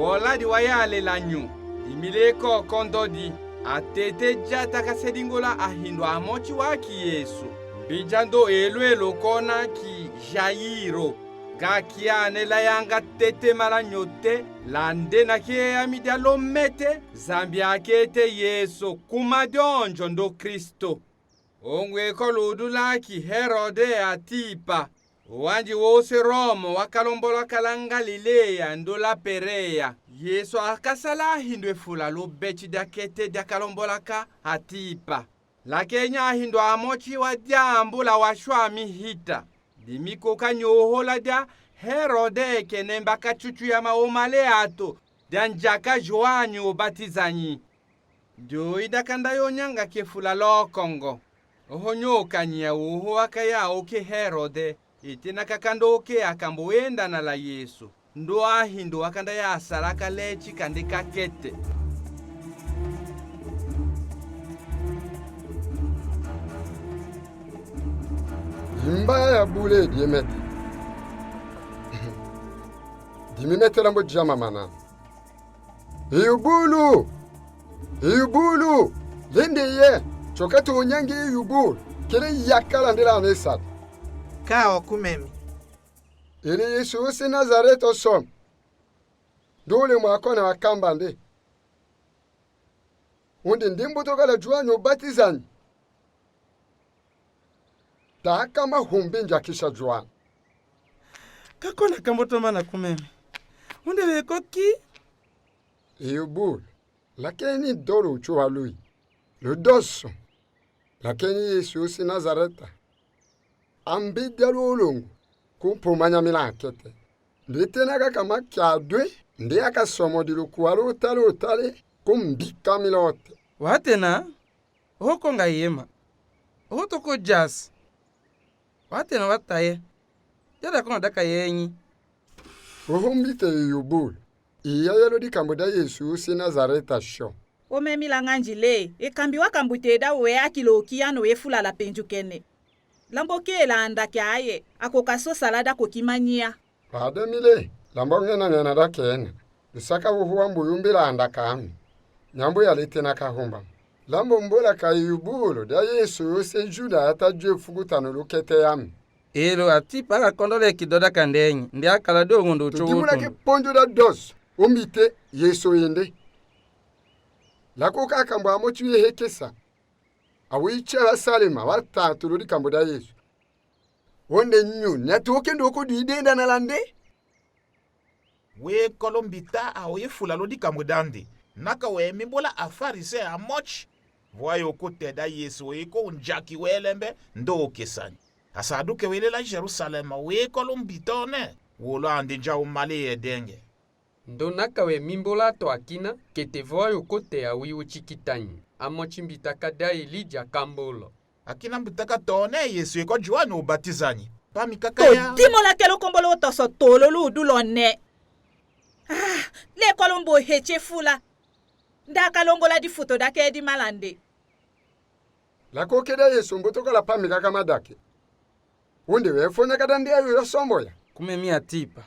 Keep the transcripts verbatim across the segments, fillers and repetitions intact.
Ola di wayalela nyu, dimile ko kondodi, atete ja takase dingola ahindu amoti waki Yesu. Mbija ndo elo elo kona ki Jairo, gaki ane la yanga tete mala nyote, la ndena ke ami dia lomete, Zambia kete Yesu kuma dionjo ndo Kristo. Ongwe ko ludula ki Herode Atipa, owandi wose Romo wakalombola kala Galileya ndo la Pereya. Yesu akasala ahindu efula lubeti dia kete dia kalombola ka Atipa. Lakeni ahindu amoti wa diambu la washwa mihita. Dimi ko kanyohola dia Herode kene mbaka tutu ya maomale ato dia njaka Joani obatizanyi. Ndio idakanda yonyanga ke fula lokongo. Oho nyokanya oho wakaya oke Herode, itena kakanda oke akambo wendana la Yesu. Ndo ahindu wakanda yasala kaleti kande kakete. Imbaya ya bule diemete. Dimi mete lambo jama manana. Iyubulu! Iyubulu! Lende ye, tsoka tonyange iyubulu, kele yakala ndela nesala. Kawo kumemi. Ele Yesu ose Nazareta osome. Ndole mwakona wakamba nde. Undi ndi mbuto kala Juani obatizanyi. Takama humbi njakisha Juani. Kakona kamboto mana kumemi. Undi weko ki? Iyubulu. Lakeni dolo uchu walui. Ludoso. Lakeni Yesu ose Nazareta. Ambi dia lolongo. Kumpumanya milakete. Nditena kakama kiadwe. Ndi akasomodi lukuwa lota lotale. Kumbika milote. Watena. Oho ko nga yema. Oho toko jasi. Watena wataye. Jada ko nga daka yenyi. Oho mbite iyubulu. Iya yelo dikambo da Yesu ose Nazareta sho. Omemi la nga ndile, ekambi wakambute da we akilo kiano efula la pendukene. Lambo ke landa kiaye, ako kaso sala da ko kimanyia. Wademile, lambo ngena ngena da kena. Lusaka wuhu wambu yumbi landa kami. Nyambu yaletena kahumba. Lambo mbola ka iyubulu da Yesu ose Juda yata jwe fugutano lukete yami. Elo Atipa akondole kidoda kandenyi, ndi akala do ngundu uchu. Tudimula ke ponjo da doso, umbite Yesu ende. Lako kakambo amoti wehekesa. Awicha wasalema, watatulu dikambo da Yesu. Onde nyu, nyatoke ndoko didenda nalande. Wekolo mbita awo yefula lo dikambo dandi. Naka wemi mbola Afarise amoti. Vwayo kuteda Yesu weko unjaki welembe ndo okesanyi. Asaduke welela Jerusalem wekolo mbita one. Wolo andi nja umale yedenge. Ndo naka wemi mbola atwakina kete vwayo kote awi uchikitanyi. Amoti mbita kada Elija kambolo. Akina mbutaka tone Yesu eko Juani obatizanyi. Pami kakaya. Todimola kelo kombolo otoso tolo ludu lone. Ah, lekolo mbo heche fula. Nda kalongola difuto dake di malande. Lako keda Yesu mboto kala pami kaka madake. Unde wefonya kada ndi ayo yosomboya. Kumemi Atipa.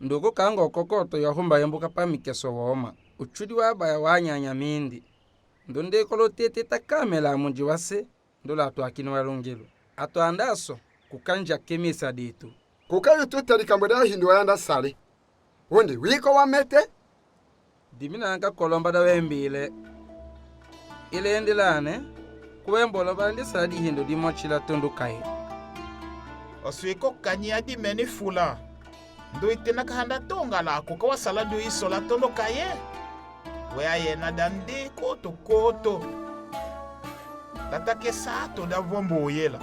Ndoko kango kokoto yahumba yambuka pami keso woma. Uchudi wabaya wanyanya mindi. Ndo ndekolo tete takamela munji wase. Ndola atwakini walungilo. Atwanda so, kukanja kemesa detu. Kukayo tuta dikambo da hindu wayanda sale. Undi wiko wamete? Dimina nka kolomba da wembile. Ilendilane, kuwembo lomba ndi sala dihindu dimo chila tundu kaye. Oswiko kanyia dimeni fula. Ndo itena kahanda tongala ko kawasala dio isola tondo kaye. We ayena dandi koto koto. Tata ke sato da vombo yela.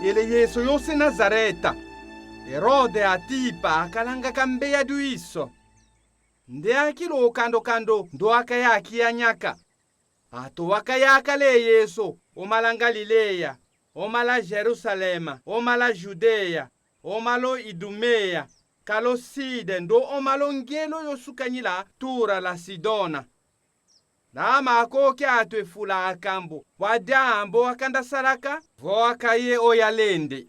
Ele Yesu yose Nazareta. Herode Atipa akalanga kambeya du iso. Nde akilo kando kando ndo akayaki anyaka. Ato wakayakale Yesu, Ómala Galileya, ómala Jerusalema, ómala Judeya, ómala Idumea, kalo Side, ndo ómala ngelo yo sukañila tura la Sidona. Lama akoke atu efula akambo wa diambu wa kanda salaka, vo akaye oyalende.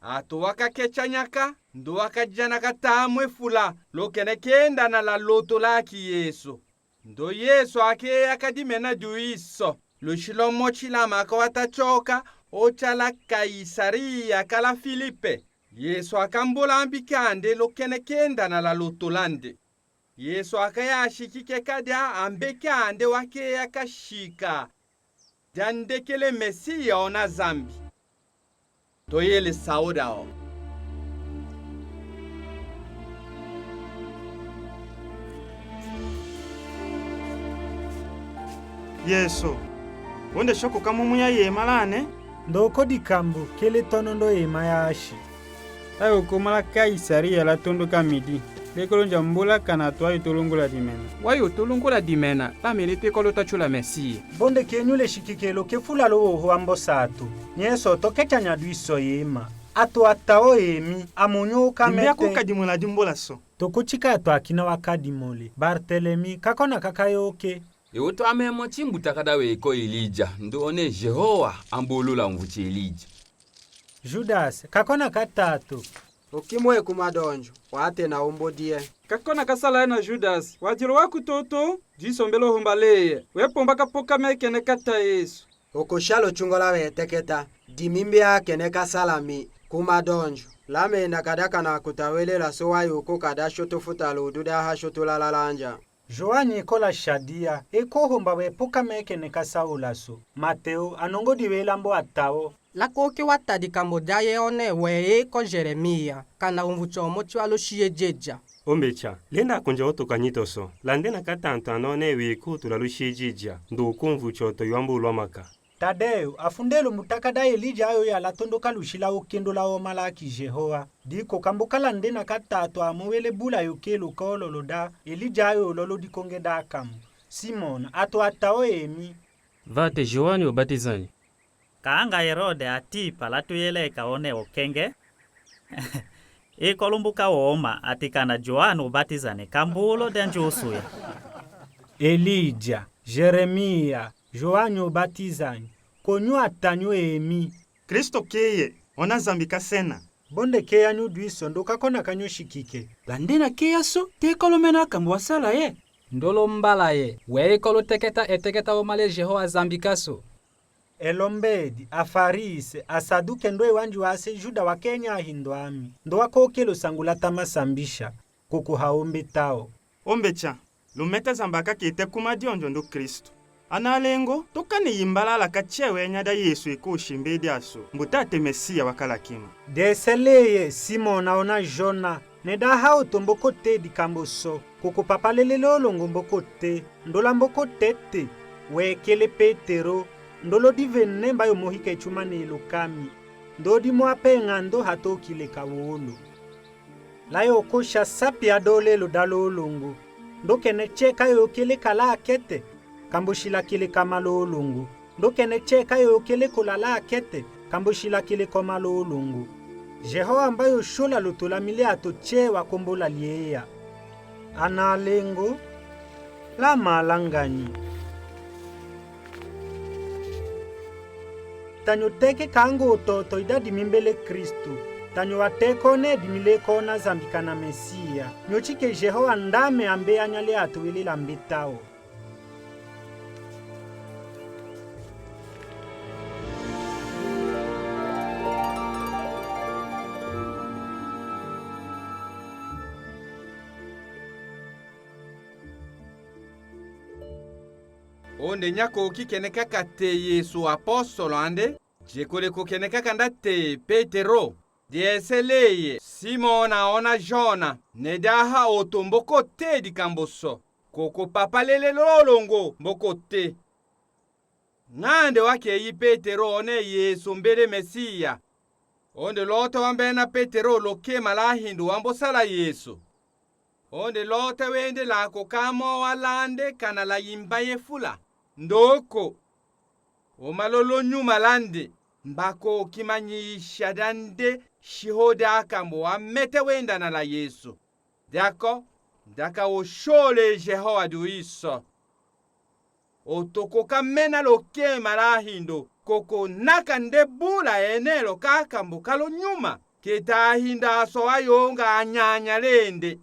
Atu wakakecañaka, ndo wakajanaka tamu efula, lo kene kendana la loto laki Yesu. Ndo Yesu akeya kadimena diwiso, lusi lomotsi lama akawata coka, otala Kaisariya kala Filipe. Yesu akambula ambike ande lo kene kendana la loto lande. Yesu akaya asikike kadi ambeke ande wakeya kasika dia ndekele Mesiya ona Zambi. Toyele saoda o. Yesu, onde soko kamumuya yema lane? Ndoko dikambu kele tonondo yema yaasi. Tayoko mala Kaisariya la tondoka midi, lekolonja mbula kana atu wayo tolongola dimena. Wayo tolongola dimena, lamene tekolota tula Mesiya. Bonde kenyule sikike lo kefula lo woho wambosa atu. Nyeso tokecaña diwiso yema. Atu atao emi, amonyoka mete. Imbe ako kadimole dimbola so? Tokotika atu akina wakadimole. Bartelemi, kakona kakayoke. Ewo twamemotsi mbuta kada weko Elija, ndo one Jehowa ambolola mvutsi Elija. Judasi, kakona kata atu. Okimwe ku madonjo, watena ombodie. Kakona kasala yena Judasi, wadilo waku toto, diso mbele ohomba leye, wepomba kapoka mekene kata Yesu. Okosha lotsungula weteketa, dimi mbi akene kasala mi, ku madonjo. Lamena kada kana kutawelela so wayuku kada sho tufuta ludu daha sho tulalalanja. Joani kola shadia, eko homba wepoka mekene kasaula so. Mateo, anongo diwela mbo atao. Lakoke watadi kambo daye one weye ko Jeremia, kana umvutsi omotsi waloshie jeja. Ombe cha, lenda konja oto kanyito so, landena katanto anone weye ko tulaloshie jeja, ndo ko mvutsi oto ywa mbo lwamaka. Tadeo, afundelo mbuta kada Elija ayo yalatondoka lusi la okendo la omalaki Jehowa. Diko kambo kalandena kata atu amowele bula yo kelo kololo da, Elija ayo lolo diko ngeda kambo. Simona, atu atao emi. Vate Joani obatizani. Kanga Herode Atipa latuyeleka one okenge. Iko lumbuka woma ati kana Joani obatizani kambulo de njusu ya. Elija, Jeremia, Joani obatizani, konyu atanyu emi. Kristo keye, ona Zambi kasena. Bonde keya nyu diso ndo kakona kanyu sikike. Landena keya so, tekolomena kambo wasala ye. Ndolo mbala ye, weye kolo teketa eteketa omale Jehowa Zambi kaso. Elombedi, Afarise, Asaduke ndo ewanji wase Juda wakenya ahindo ami, ndo wakokelo sangula tama sambisha, koko haombe tao. Ombe cha, lumeta zambaka kete kuma dionjo ndo Kristo. Analengo, tokane yimbalala kachewe nyada Yesu eko shimbedi aso, mbuta te Mesiya wakala kima. Desele ye, Simona ona Jona, neda hao to mboko te dikambo so, koko papa lele lolongo mboko te, ndola mboko te te, wekele Petero, ndolo divene mbayo mohike chuma ne lokami, ndo dimo ape ngando hato kileka wolo. Layo kosha sapi adolelo da lolongo, ndo kene cheka yo kele kala akete, kambo shila kele kama lolongo. Ndo kene cheka yo kele kola la akete, kambo shila kele koma lolongo. Jehowa mbayo shola lotola mile ato chewa kombola lieya. Analengo, lama langanyi. Tanyo teke kango ototo idadi mimbele Kristo. Tanyo wateko ne dimile kona Zambi kana Mesiya. Nyo chike Jehowa ndame ambe anyale ato wele lambe tao. Onde nyako kikene kaka te Yesu apostolo ande, jekole ko kene kaka nda te Petero. Diesele ye, Simona ona Jona, neda hao to mboko te dikambo so. Koko papa lele lolongo mboko te. Ngande wakeyi Petero one Yesu mbele Mesiya. Onde lota wambe na Petero lo kema la hindu wambo sala Yesu. Onde lota wende lako kamo walande kana la yimba ye fula. Ndoko. Omalo lo nyuma lande, mba kooki maŋisha dande shihode akambo wa mete wendana la Yesu. Diako, ndaka oshole Jehova duyisa. Otoko ka mena lo kema la hindo, koko naka nde bula enelo ka kambo ka lo nyuma, keta ahinda aso ayonga anyanya lende.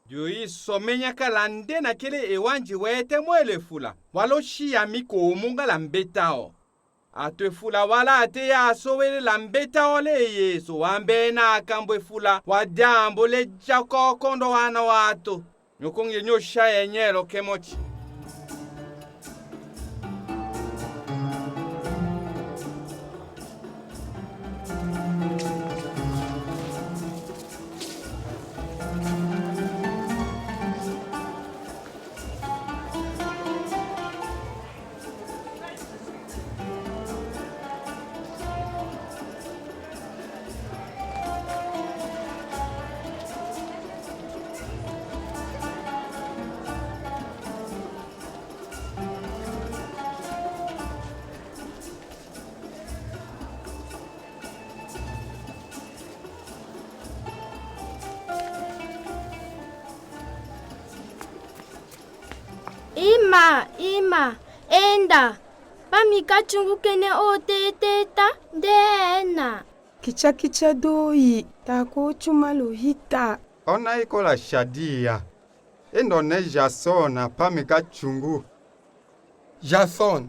Duyisa menya ka lande nakele ewandi wete mwele fula, wa lo shiya mi komunga la mbetao. Ato efula wala ate yaso wele la mbetao le Yesu, wambe na akambo efula wa diambu leja ko kondo wana wato. Nyoko nge nyosha enyelo kemoti. Ima, ima, enda, pamika tyungu kene oteteta, nde ena. Kitya kitya doyi, ta ko tyuma lo hita. Ona ikola shadiya. Enda one Jasona pamika tyungu. Jasona.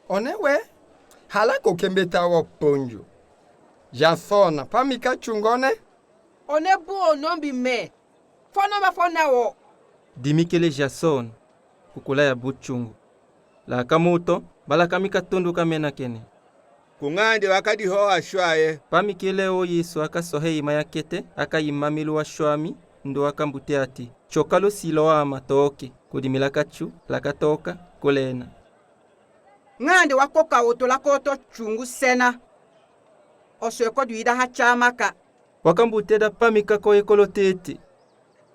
One we, hala ko ke mbetao ponju. Jasona pamika tyungu one. One bu onombi me. Fo noma fo na wo. Dimi kele Jasona, kukulaya bu tyungu. Laka muto, bala kamika tundu ka mena kene. Ku ŋande wa kadiho ashwaye. Pamikele o Yesu aka sohe ima ya kete, aka imamili washwami, ndu aka mbute ati: Tyoka lu Siloama tooke, ku dimi laka tyu, laka tooka, ku lena. Ŋande wa koka oto laka oto tyungu sena. Oswe ko dwida ha tyamaka. Waka mbute da pamika ko ekolo tete.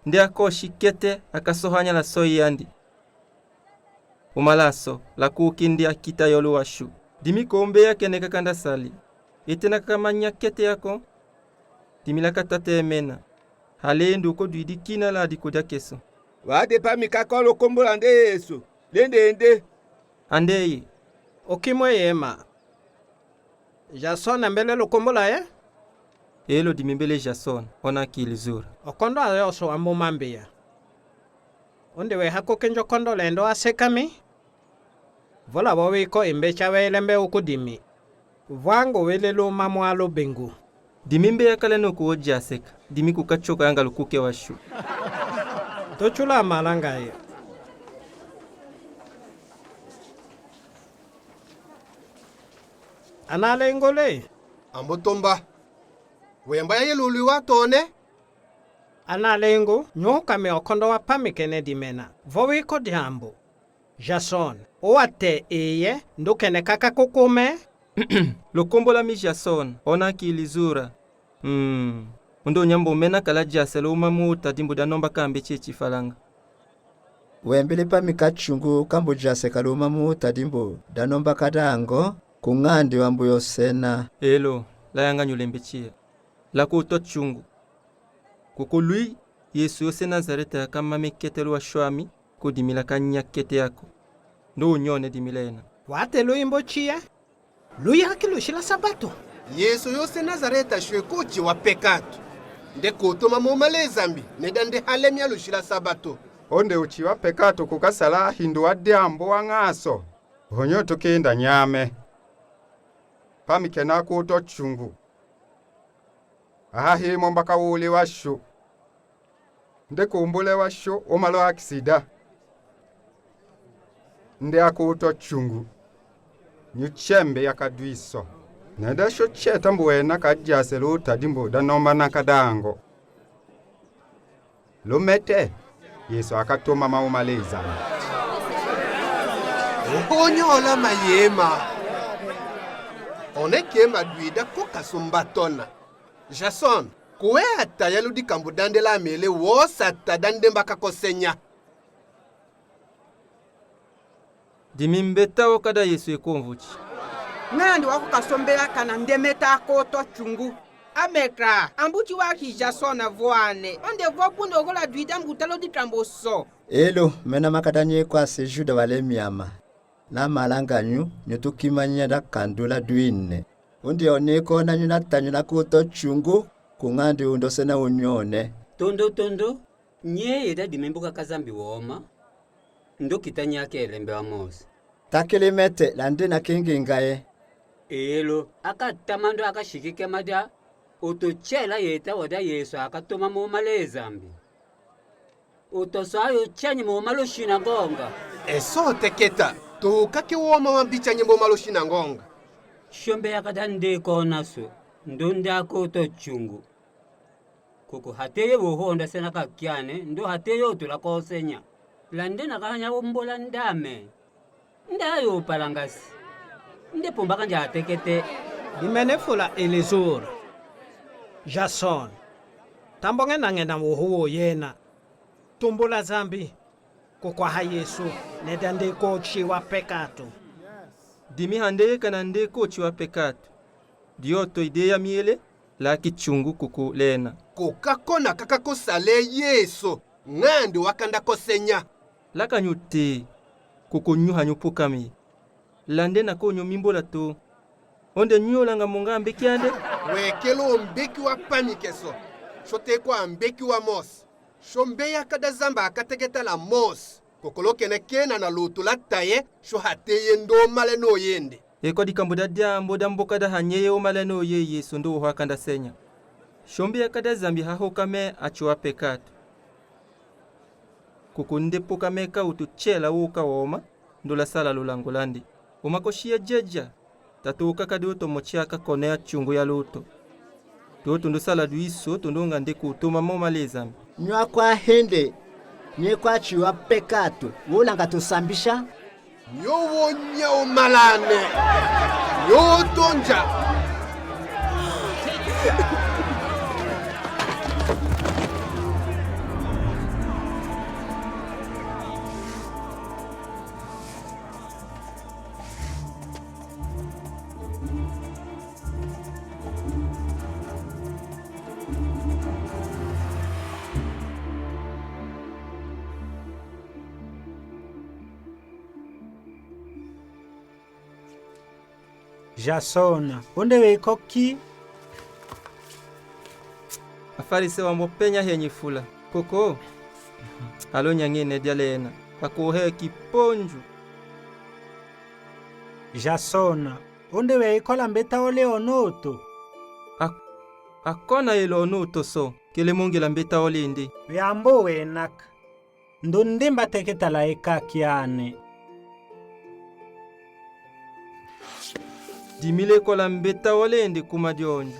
Nde akoshi kete, aka sohanya la soi yandi. Umala so, la kuki nde akita yo luwashu. Dimi ko mbeya kene ka kanda sali. Etena ka kamanya kete yako. Dimi laka tatemena. Hale ndu ko dwidi kina la diko dyakeso. Wate pamika ko lukombola nde Yesu. Lende nde. Andeye. Okimwe yema. Jasona mbele lukombola ye? Elo dimi mbele Jasona, ona kili zura. Okondo ayoso wa mumambiya. Onde we hako kenjo kondo lendo aseka mi? Vola wo wiko imbe tya wele mbe uku dimi. Vwango wele luma mwa lubingu. Dimi mbeya kale no ku wo jaseka, dimi ku katyoka yanga lukuke washu. Tochula malanga ye. Analengo le. Ambo tomba. Wemba ya yelulwi wa tone. Analengo, nyoka me okondo wa pamikene dimena. Vo wiko diambu. Jason, owate eye, ndukene kaka kukume. Lukombola mi Jason, ona kili zura. Mm. Undo nyambo mena kala jaselo uma muta dimbu da nomba kambe chechi falanga. Wembele pamika tyungu kambu jaseka luma muta dimbu da nomba kadango, ku ŋandi wa mbuyo sena. Elo, la yanga nyulembe chia. La kuto tyungu. Kuku lui, Yesu yose Nazareta yaka mame kete luwashwami, ku dimi laka nya kete yako. Ndu unyone dimi lena. Wate lui mbo chia? Lui haki lushila sabato. Yesu yose Nazareta shwe ko chiwa pekatu. Nde kotoma mo male Zambi, neda nde hale mia lushila sabato. Onde uchiwa pekatu ku kasala hindu wa diambu wa ŋaso. Honyo tukenda nyame. Pamikena kuto tyungu. Aha himo mbaka wuli washu. Nde kumbule washu umalo akisida. Nde akuto tyungu. Nyu chembe yakadwiso. Neda sho cheta mbu wena kajase luta dimbu da nomba na kadango. Lumete, Yesu akatoma mauma lezana. Okonyola mayema. One kema dwida ko kasumbatona. Jason, kuwe ataya ludi kambu dande la mele wosa ta dande mbaka kosenya. Dimi mbeta wo kada Yesu ekonvuchi. Ŋande wa ko kasombela kana nde meta koto chungu. Ameka, ambuti waki Jasona vwane. Onde vo bundu okola duida mbuta lodi tamboso. Elo, mena makata nye kwa se Juda wale miama. Na malanga nyu, nyu tukimanya da kandula duine. Undi oneko na nyu na tanyu na koto chungu, ku ŋande undo sena unyone. Tondo, tondo, nye yeda dimi mbuka ka Zambi woma, ndo kita nya ke lembe wa Mose. Takele mete, lande na kenge ngaye. Elo, aka tama ndo aka shikike mada, oto chela yeta wada Yesu aka toma mo male Zambi. Oto swayo chenye mo malo shinagonga. Eso teketa, to kake woma wambi chenye mo malo shinagonga. Shombe ya kada nde kona so, ndo nda koto chungu. Koko hateye wo honda sena ka kiane, ndo hateye oto la kosenya. Lande na kahanya wo mbola ndame. Nda yo palangasi. Nde pomba kanja atekete. Dimene fula Elizur. Jason. Tambo ngena ngena wo huo yena. Tumbula Zambi. Koko ha Yesu. Neda nde kochi wa pekatu. Dimi hande kana nde kochi wa pekatu. Dio to ideya miele. Laki chungu kuku lena. Koka kona kaka kosale Yesu. Ŋande wakanda kosenya. Laka nyu te. Kuku nyu hanyu pukami. Lande na konyo mimbola to. Onde nyu olanga monga mbeki ande. Wekelo mbeki wa pamike so. Sho te kwa mbeki wa Mose. Sho mbe ya kada Zamba akategeta la Mose. Kokolo kene kena na loto la taye, sho hateye ndo male no yende. Eko dikambo da diambo da mboka da hanyeye o male no ye Yesu ndo wo hakanda senya. Sho mbe ya kada Zambi hahokame achi wa pekatu. Kuku nde pokame ka utu chela woka woma, ndo la sala lulango landi. Woma koshiya jeja, tatu woka kadi oto mochi aka kone ya chungu ya luto. Tuwo tundu sala du iso, tundu nga nde kutuma mo male Zambi. Nywa kwa hende, nye kwa chiwa pekatu, wulanga tusambisha. Nyo wonya omalane. Nyo tonja. Jasona, onde we koki? Afarise wambo penya henyi fula. Koko, alo nyangi ne dialena. Ako he kiponju. Jasona, onde we kola mbeta ole onoto? Ak-, akona ele onoto so, kele mongela mbeta ole ndi. We ambo we nak. Ndo nde mbateketa la eka kiane. Dimile kola mbeta ole ndi kuma dionjo.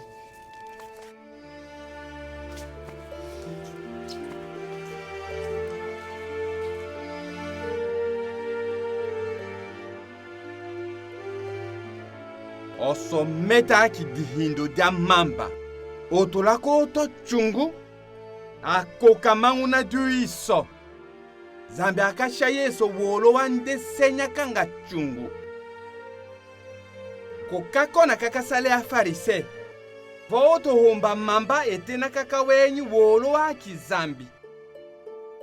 Oso meta ki dihindo dia mamba. Oto la koto chungu. Akoka manguna du iso. Zambi akasha Yesu wolo wa nde senya kanga chungu. Koka kona kaka sale Afarise. Vo oto homba mamba etena kaka wenyi wolo wa ki Zambi.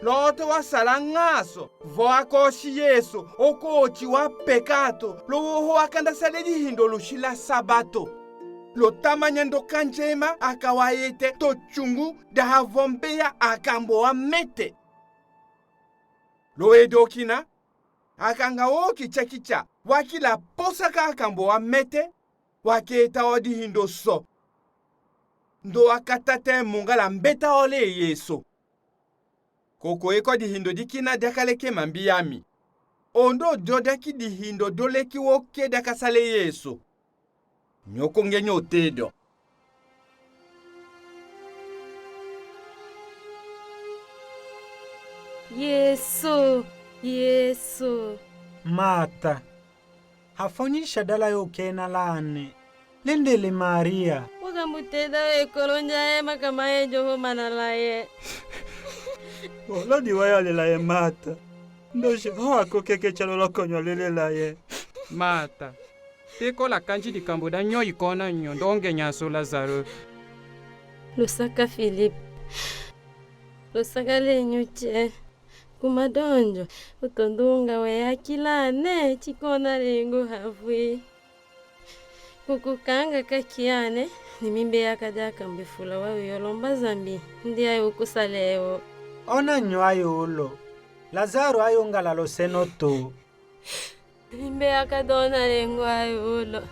Loto wa sala ngaso, vo akoshi Yesu, okochi wa pekato, lo woho akanda sale dihindo lushi la Sabato. Lo tamanya ndoka njema akawa ete to chungu, da havo mbeya akambo wa mete. Lo wede okina, akanga wo kicha kicha, wakila posa ka akambo wa mete, waketa wa dihindo so. Ndo wakatata mongala mbeta ole Yesu. Koko eko dihindo dikina diakaleke mambi yami. Ondo dio diaki dihindo dioleki woke diakasale Yesu. Nyoko nge nyotedo. Yesu, Yesu. Mata. Hafonisha dala yo kena lane. Lendele Maria. Wakamuteda we kolonja e makamaye joho manalaye. Olodi wayale laye Mata. Ndoshi ho ako keke chalo lokonyo lele laye. Mata. Pe kola kandzi dikambo da nyo i kona nyo ndonge nyaso Lazaro. Lusaka Filipo. Lusaka lenyu tse. Ku madonjo, uto ndunga we akilane, tsi kona lengo havwi. Kuku kanga kakiane, ni mi mbe aka diaka mbe fula wa uyo lomba Zambi, ndi ayo ukusale wo. Ona nyo ayo ulo. Lazaro ayo ngala loseno tu. Ni mi mbe aka dona lengo ayo ulo.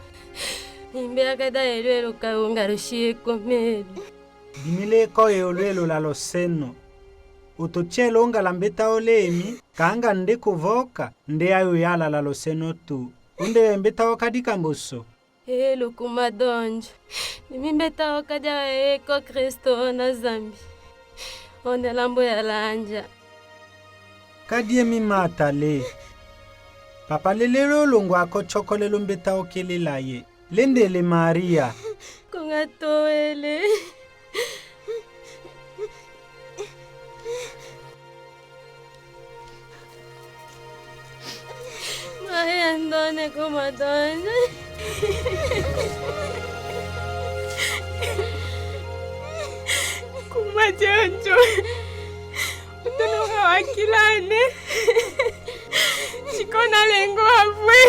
Ni mi mbe aka da elwelo ka unga lushie komedi. Dimile ko e olwelo la loseno. Uto tse longa la mbeta ole mi, kanga nde kuvoka, nde ayo yala la loseno tu. Unde we mbeta oka dikambo so. Elo ku madonjo. Ni mi mbeta oka dia we ko Kristo ona Zambi. Onde lambo ya lanja. Ka die mi mata le. Papa lelelo longwa ko tsokole lo mbeta okele laye. Lendele Maria. Ko nga towele. Maria ndone ku madonjo. Ku madonjo. Uto ndunga we akilane. Tsi kona lengo havwi.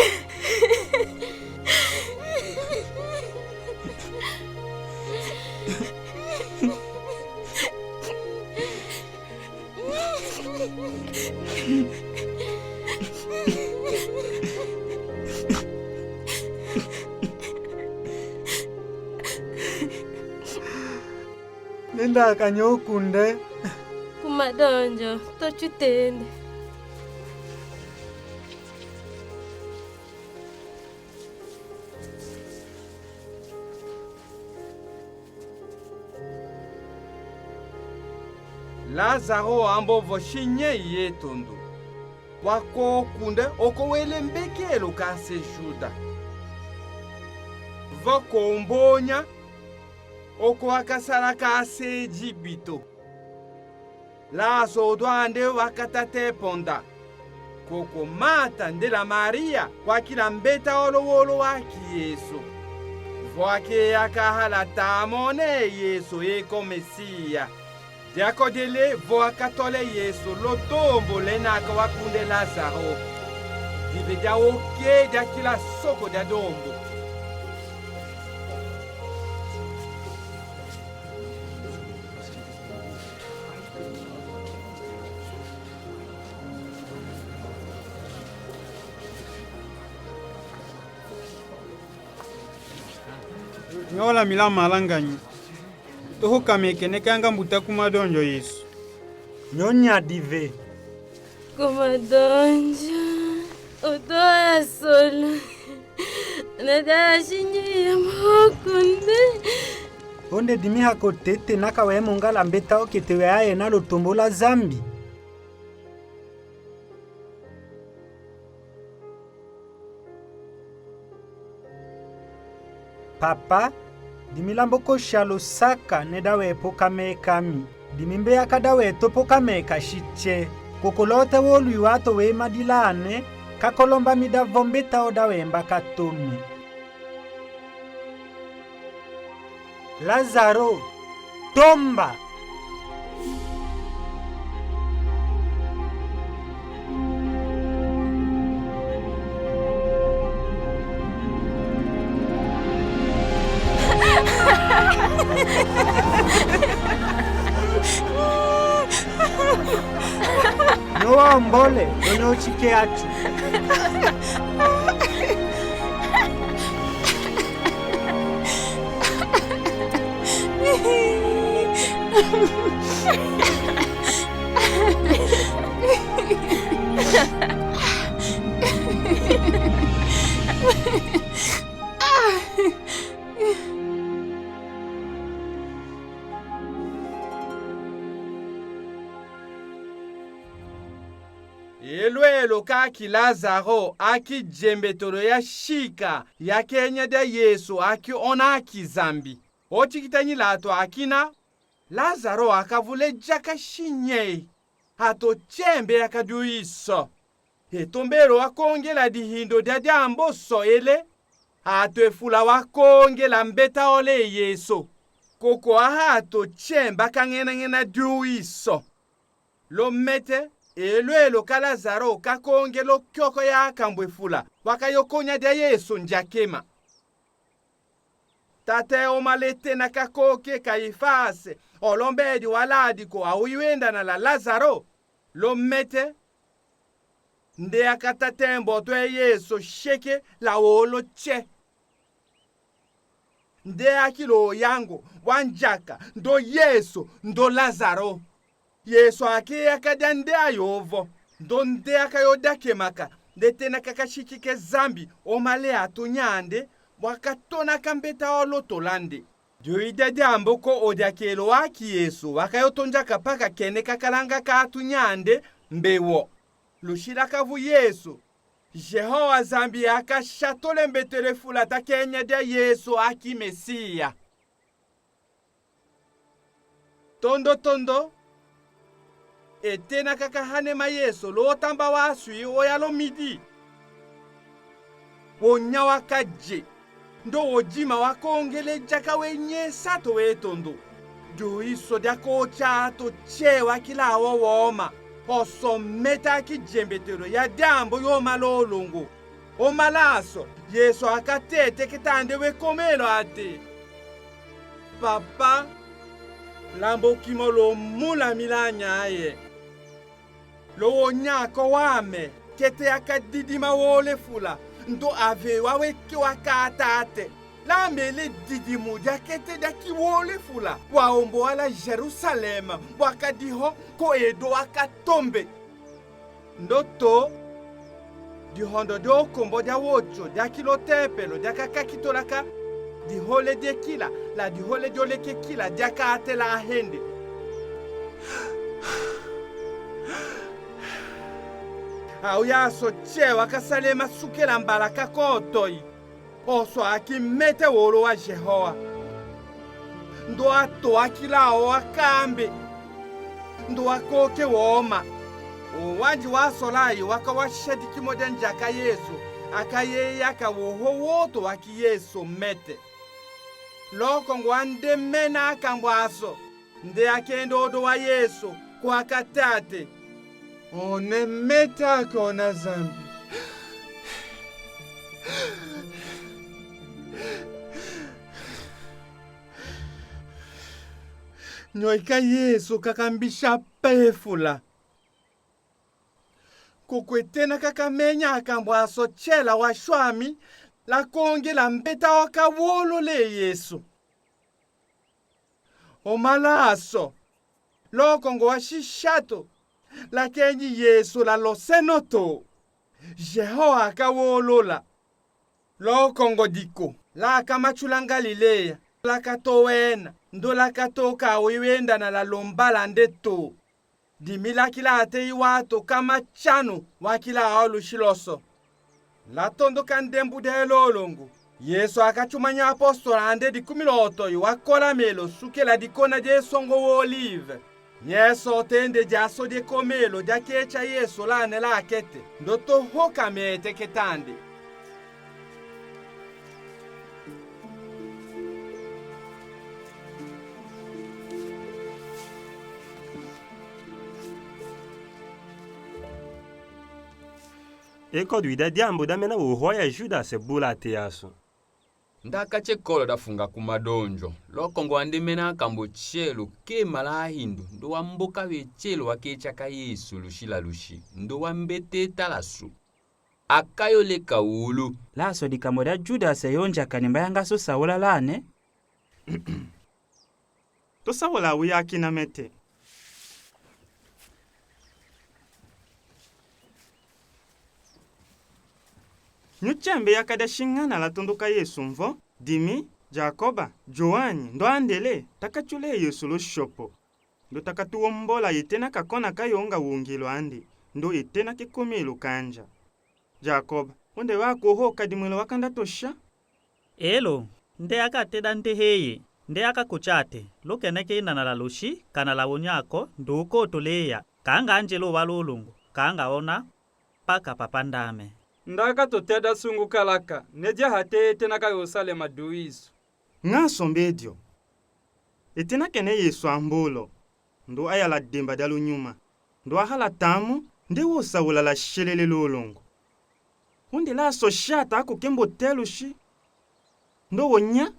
Nenda kanyo kunde. Ku madonjo, to tsutende. Lazaro ambo vo shinye ye tondo. Wa ko kunde oko wele mbekelo ka se Juda. Vo ko mbonya oko wakasala ka se Ejipito. Laso odwa nde wa katate ponda. Koko Mata nde la Maria kwakila mbeta olowolo wa ki Yesu. Vo ake yaka hala tamone Yesu eko Mesiya. Diako dele vo aka tole Yesu lo dombo lena aka wa kunde Lazaro. Dive dia oke dia kila soko dia dombo. Nyola mila malanga nyi. Toho kameke ne kanga mbuta ku madonjo Yesu. Nyonya dive. Ku madonjo. Oto ya solo. Na da shinyi ya mokunde. Onde dimi hako tete naka we mongala mbeta oke te we aye na lo tombo la Zambi. Papa, dimi lambo ko sha lo saka ne da we poka meka mi. Dimi mbe aka da we to poka meka shi tse. Koko lote wo lui wa to we madilane, ka ko lomba mi da vo mbeta o da we mbaka tome. Lazaro, tomba! Nyo wa mbole, nyo nyo chike achu. Elwelo kaki Lazaro aki jembetolo ya shika ya kenya dia Yesu aki ona aki Zambi. Oti kitanyi lato akina, Lazaro akavule jaka shinyei. Ato chembe akadiu iso. Etombelo akongela dihindo dia diambo so ele. Ato efula wa kongela mbeta ole Yesu. Koko aha ato tsemba ka ŋenaŋena diu iso. Lo mete, elo elo ka Lazaro ka kongela o kioko ya akambo efula, wa ka yo konya dia Yesu njakema. Tata e o male tena ka koke Kaifase, olo mbedi wa ladiko awu i wendana la Lazaro. Lo mete, nde aka tata e mboto e Yesu sheke la wolo tse. Nde aki lo yango, wa njaka, ndo Yesu, ndo Lazaro. Yesu ake aka dia nde ayovo, ndo nde aka yo dia kemaka, nde tena ka kashikike Zambi, o male atu nyande, wa ka tona ka mbeta o loto lande. Dio i dia diambu ko o diakelo aki Yesu, wa ka yo to njaka paka kene ka kalanga ka atu nyande, mbewo. Lushila kavu Yesu, Jehowa Zambi aka sha tole mbetelo efula ta kenya dia Yesu aki Mesiya. Tondo tondo, e tena ka kahane ma Yesu lo tamba wa swi oya lo midi. Wo nya wa kaje, ndo wo dima wa kongele jaka we nye sato we tondo. Dio iso dia kocha ato tse wa kila wo woma, oso meta ki jembetelo ya diambu yo malolongo. O malaso, Yesu aka tete ketande we komelo ate: Papa, lambo kimo lo mula milanya aye. Lo wo nya ko wame, kete aka didima wole fula, ndo ave wa weke wa ka tate. Lame le didimu dia kete dia ki wole fula, wa ombo wa la Jerusalem, wa ka diho ko edo wa ka tombe. Ndo to, dihondo dio kombo dia wotso dia ki lo tepelo dia ka kaki tolaka, dihole die kila, la dihole diole ke kila dia ka atela ahende. Awu ya so tse wa ka salema sukela mbala ka kotoi. Oso aki mete wolo wa Jehowa. Ndo ato aki la wo akambe. Ndo akoke woma. O wandi wa solayi wa ka wa shadi kimo dia njaka Yesu, aka ye yaka woho woto wa ki Yesu mete. Lokongo wa nde mena akambo aso, nde akenda odo wa Yesu, ko aka tate: One meta aka ona Zambi. Nyoika Yesu ka kambisha pe fula. Koko e tena ka kamenya akambo aso tse la waswami, la kongela mbeta wa ka wolola e Yesu. O malaso, lokongo wa shisatu, la kenyi Yesu la loseno to. Jehowa aka wolola. Lokongo diko, la ka matsula Galileya, la ka to wena, ndo la ka toka awu i wendana la lomba lande to. Dimi la kila ate i wato ka matsanu, wa kila awu lushi loso. La tondoka ndembu dia elolongo, Yesu aka tsumanya apostolo ande di kumi lotoi wa kola melo sukela di kona dia esongo w'Olive. Yesu tende diaso die komelo dia ketia Yesu lane la kete, ndo to hoka mete ketande. E ko duida diambu damena woho ya Judase bula ate yaso. Nda katie kolo dafunga ku madonjo, lokongo wa nde mena akambo tielo kemala ahindu, ndo wamboka we tielo wa ketia ka Yesu lusi la lusi, ndo wambete talasu. Aka yo leka wulu. Laso dikambo dia Judase yo ndiakani mba yanga so saula lane. To saula awu yakina mete. Nyu tiambe yaka dia singana la tondoka Yesu mvo, dimi, Jakoba, Joani, ndo Andele, taka tiule Yesu lo siopo. Ndo taka tuwombola ye tena ka kona ka yo nga wongelo ande, ndo ye tena ke komelo kandja. Jakoba, onde wa koho ka dimwelo wa kanda tosia? Elo, nde aka teda nde heye, nde aka kotia ate, lo keneke inana la losi, kana la wonia ko, ndo kotoleya, kanga anjelo wa lolongo, kanga ona, paka papa ndame. Ndaka toted'a sungu kalaka, ne diaha te etenaka Yerusalema duwisu. Nga sombe dio. Etenakene Yesu a mbolo, ndo ayala demba dia lunyuma, ndo ahala tamu, nde wosa wulala shelele lolongo. Hunde la so shata ko kembo telu shi. Ndo wonya?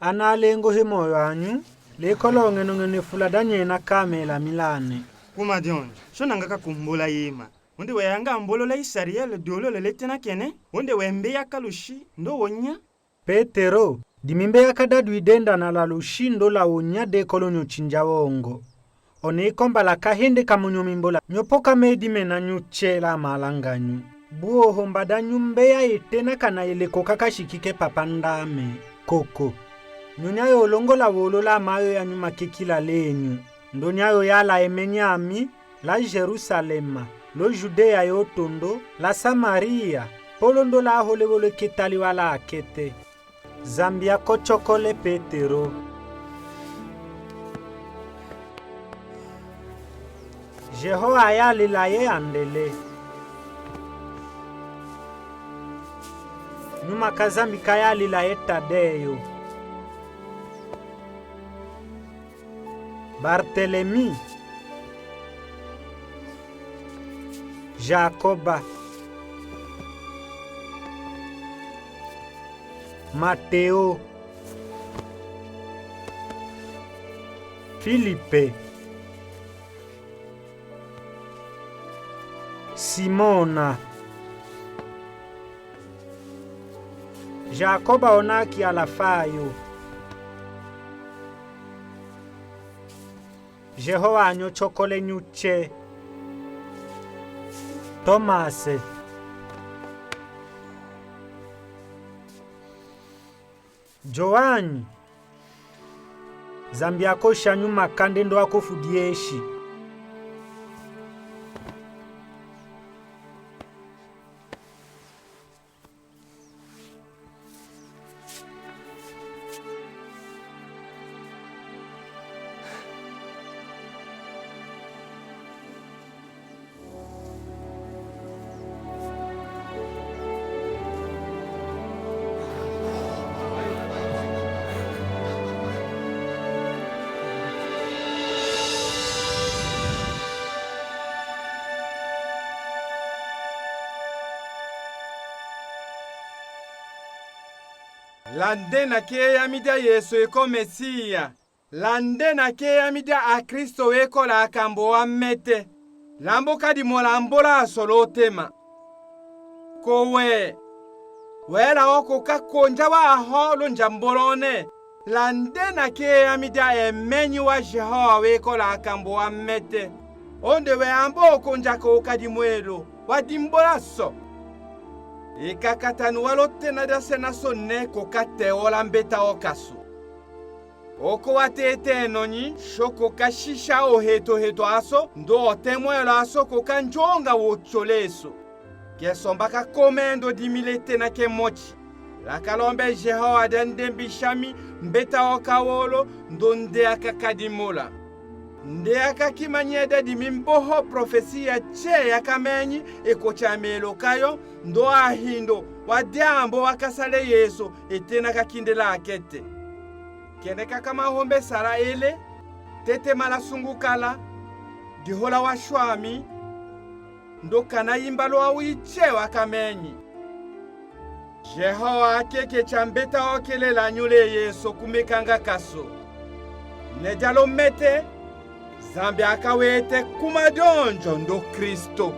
Ana lengo he moyo anyu, lekolo ngenongeno fula danyena kamela milane. Kuma dionjo, shona nga kakumbula yima. Hunde weyanga mbolo la Isariel diolo le letenakene, hunde wembeya kalushi, ndo wonya? Petero, dimi mbeya ka dadwi dendana la lushi ndo la wonya dekolo nyo chinja wongo. One ikomba la kahende kamonyo mimbola nyopo kamedimena nyu che la malanga nyu. Bwo ho mbada nyu mbeya etenakana ele ko kakashikike papa ndame. Koko. Nyo nyayo longola wolo la mayo ya nyu makekila lenyu. Ndo nyayo yala emeni ami, la Jerusalema, lo Judeya yotondo, la Samariya, polo ndo la hole wolo ketali wala akete. Zambi ako chokole Petero. Jehowa ayalila ye andele. Nyuma ka Zambi kayalila ye Tadeyo. Bartelemi. Jakoba. Mateo. Filipe. Simona. Jakoba ona ki Alafayo. Jehowa anyo chokole nyu che. Tomase. Jowani. Zambi ako sha nyu makande ndo ako fudieshi. La nde na ke eyami dia Yesu eko Mesiya. La nde na ke eyami dia Akristo wekola akambo wa mete. Lambo kadimola mbola aso lo tema. Kowe, wela oko kakonja wa aho lo nja mbolone. La nde na ke eyami dia emenyi wa Jehowa wekola akambo wa mete. Onde we ambo okonja ko kadimwelo wa dimbola so. Ekakatanu wa lo tena dia sena so ne ko kateola mbeta oka so. Oko watete nonyi, sho ko kashisha ohetoheto aso, ndo otemwelo aso ko kanjonga wotyoleso. Ke somba kakome ndo dimi letena ke moti. La kalombe Jehowa dia ndembishami mbeta oka wolo, ndo ndeya kakadimola. Ndeya kakimanyeda dimi mboho profesiya che yakamenyi, eko chamelo kayo, ndo ahindo, wa diambu wa kasale Yesu, etena kakindela akete. Kene kakamahombe sala ele, tetemala sungukala, dihola washwami, ndo kana imba lwa wiche wakamenyi. Jehowa akeke cha mbeta okelela nyule Yesu kumekanga kaso. Ne dialo mete, Zambi akawete kuma donjo ndo Kristo.